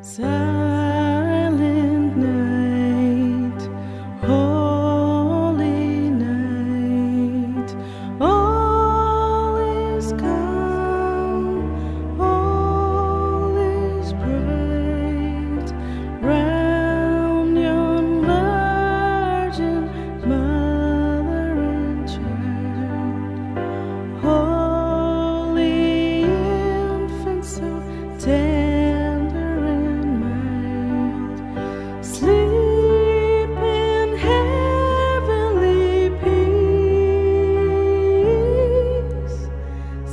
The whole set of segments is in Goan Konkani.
Silent night, holy night, all is calm, all is bright, round yon virgin mother and child, holy infant so tender and mild, sleep in heavenly peace,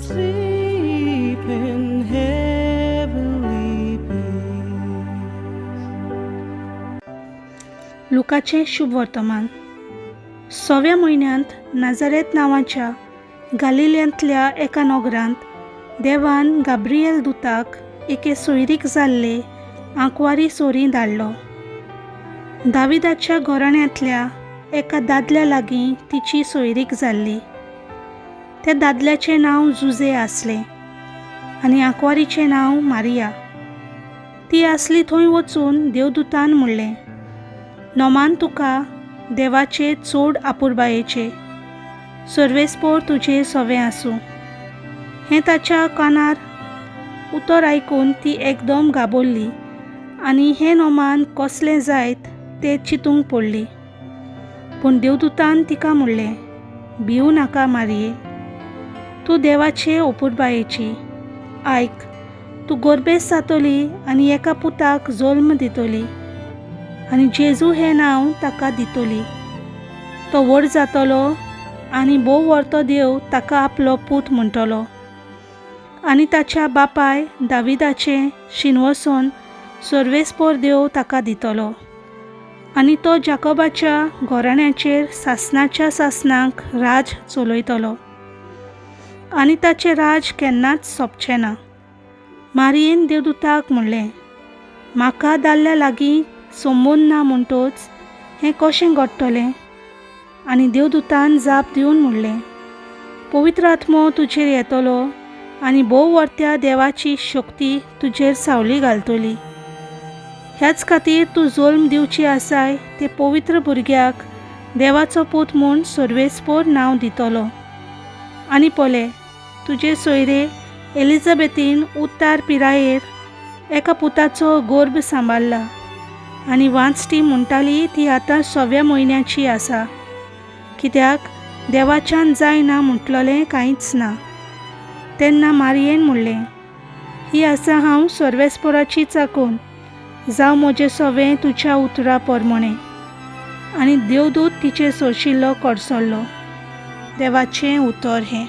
sleep in heavenly peace. लुकाचें शुभ वर्तमान. सव्या म्हयन्यांत नाझारेत नांवाच्या गालिल्यांतल्या एका नगरांत देवान गाब्रिएल दुताक एके सोयरीक जाल्ले आंकवारी सोरी धाडलो. दाविदाच्या घराण्यांतल्या एका दादल्या लागीं तिची सोयरीक जाल्ली. त्या दादल्याचें नांव जुजे आसलें आनी आंकवारीचें नांव मारिया. ती आसली थंय वचून देवदूतान म्हणलें, नोमान तुका देवाचे चड आपुरबायेचे, सर्वेस्पोर तुजें सवें आसूं. हें ताच्या कानार उतर आयकून ती एकदम घाबरली आनी हें नोमान कसलें जायत तें चिंतूंक पडली. पूण देवदूतान तिका म्हणलें, भिवू नाका मारये, तूं देवाचे अपुरबायेची. आयक, तूं गोरबेस जातली आनी एका पुताक जल्म दितली आनी जेजू हें नांव ताका दितली. तो व्हड जातलो आनी भोव व्हरतो देव ताका आपलो पूत म्हणटलो आनी ताच्या बापाय दाविदाचें शिनवसन सर्वेस्पोर देव ताका दितलो आनी तो जाकोबाच्या घराण्याचेर सासणाच्या सासणाक राज चलयतलो आनी ताचें राज केन्नाच सोंपचें ना. मारियेन देवदूताक म्हणलें, म्हाका दादल्या लागीं संबंद ना म्हणटच हें कशें घडटलें? आनी देवदूतान जाप दिवन म्हणलें, पवित्र आत्मो तुजेर येतलो आनी भोव व्हरत्या देवाची शक्ती तुजेर सावली घालतली. ह्याच खातीर तूं जल्म दिवची आसाय ते पवित्र भुरग्याक देवाचो पूत म्हूण सर्वेस्पोर नांव दितलो. आनी पळय, तुजे सोयरे एलिझाबेथीन उत्तार पिरायेर एका पुताचो गर्भ सांबाळ्ळा आनी वांचटी म्हणटाली ती आतां सव्या म्हयन्याची आसा, कित्याक देवाच्यान जायना म्हटलेलें कांयच ना. तेन्ना मारियेन म्हणलें, ही आसा हांव सर्वेस्पोराची चाकून, जावं म्हजें सवें तुज्या उतरा प्रमाणें. आनी देवदूत तिचेर सोशिल्लो कडसरलो. देवाचें उतर हें.